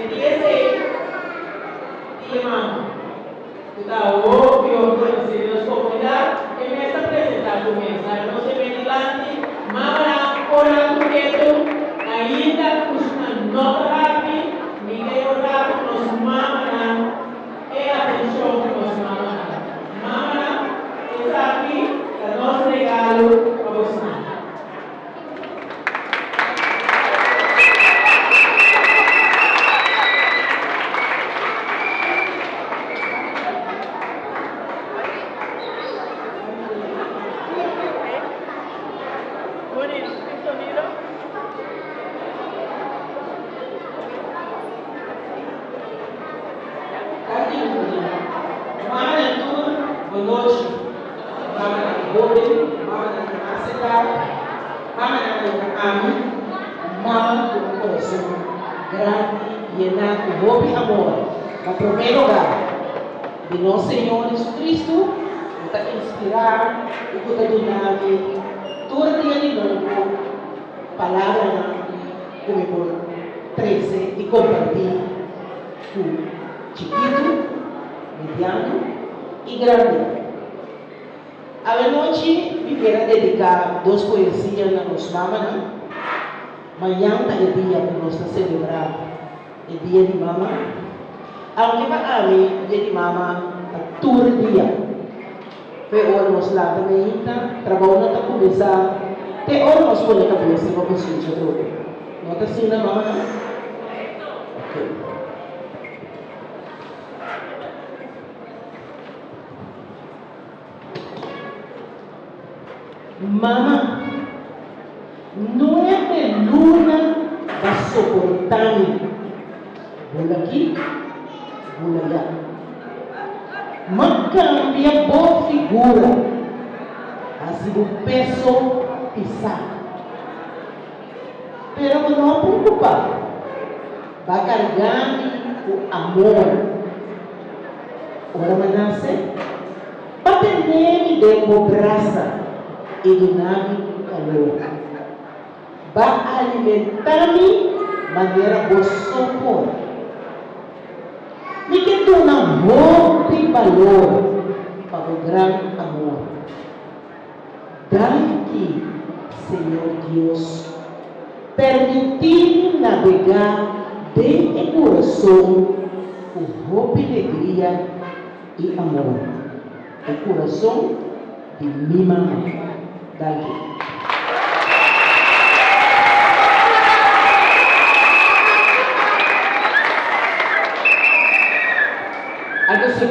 E dia esei, Dia Mama, ku ta hopi hopi konosí den nos komunidat, e mes ta presentá su mes. Laga nos e bini dilanti, mamanan ora ku ketu, ainda kusnan no ta hapi, mi ta yorá ku nos mamanan e atenshon ku nos mamanan. Mamanan, esaki ta nos regalo pa bosnan. Mamanan tur, bonochi. Mamanan hoben, mamanan di mas edat, mamanan manera ami, mama ku un kurason grandi yená ku hopi amor. Na promé lugá, di nos Señor Jesucristo ku ta inspirá i ku ta duna mi tur dia di nobo palabranan ku mi por trese i kompartí ku chikitu, mediano i grandi. Awenochi mi kier a dediká dos poesia na nos mamanan. Mañan ta e dia ku nos ta selebrá e Dia di Mama. Aunke pa ami Dia di Mama ta tur dia. Fe ora nos lanta meinta, trabounan ta kuminsá te ora nos pone kabes riba boshincha trobe. No ta asina mamanan? Oke. Mama, nuebe luna ba soportá mi, bula aki, bula ya. M'a kambia bo figura, hasi bo peso pisá. Pero bo no a preokupá, ba kargá mi ku amor. Ora m'a nase, Ba tene mi den bo brasa i duna mi kalor. Ba alimentá mi manera bo so por. Mi ke duna hopi balor pa bo gran amor. Danki, Señor Dios, permití mi nabegá den e kurason ku hopi legria i amor. E kurason di mi mama. Danki. Algo.